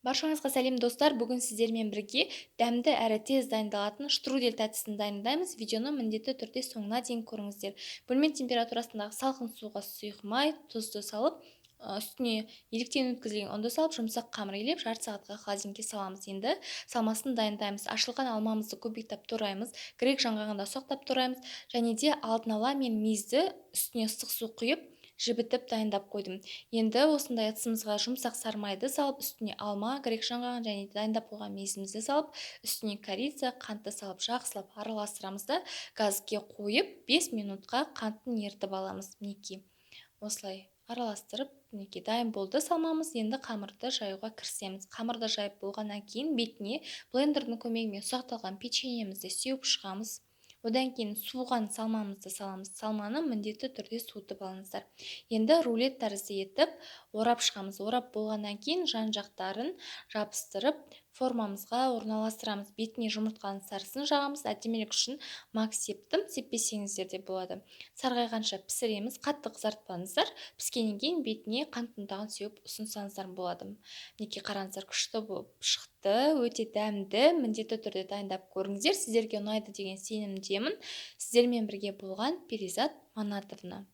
Баршаңызға сәлем, достар! Бүгін сіздермен бірге дәмді әрі тез дайындалатын штрудель тәттісін дайындаймыз. Видеоны міндетті түрде соңына дейін көріңіздер. Бөлме температурасындағы салқын суға сұйық май, тұзды салып, үстіне електен өткізілген ұнды салып, жұмсақ қамыр илеп, жарты сағатқа холодильникке саламыз. Енді салмасын дайындаймыз. Ашылған алмамызды кубиктап тураймыз, грек жаңғағын да ұсақтап тураймыз. Және де алдын ала мен мейізді үстіне ыстық су құйып, жібітіп дайындап қойдым. Енді осындай ыдысымызға жұмсақ сары майды салып, үстіне алма, грек жаңғағын және дайындап қойған мейізімізді салып, үстіне корица, қантты салып, жақсылап араластырамыз да, газге қойып, 5 минутқа қантын ерітіп аламыз. Мінекей, осылай араластырып, мінекей, дайын болды салмамыз. Енді қамырды жаюға кірісеміз. Қамырды жайып болғаннан кейін бетіне блендердің көмегімен ұсақталған печеньемізді сеуіп шығамыз. Одан кейін суыған салмамызды саламыз. Салманы міндетті түрде суытып алыңыздар. Енді рулет тәрізді етіп орап шығамыз. Орап болғаннан кейін жан жақтарын жабыстырып, формамызға орналастырамыз. Бетіне жұмыртқаның сарысын жағамыз. Әдемілік үшін мак септім, сеппесеңіздер де болады. Сарғайғанша пісіреміз, қатты қызартпаңыздар. Піскеннен кейін бетіне қант ұнтағын сеуіп ұсынсаңыздар болады. Мінекей, қараңыздар, күшті болып шықты, өте дәмді. Міндетті түрде дайындап көріңіздер, сіздерге ұнайды деген сенімдемін. Сіздермен бірге болған Перизат Манатовна.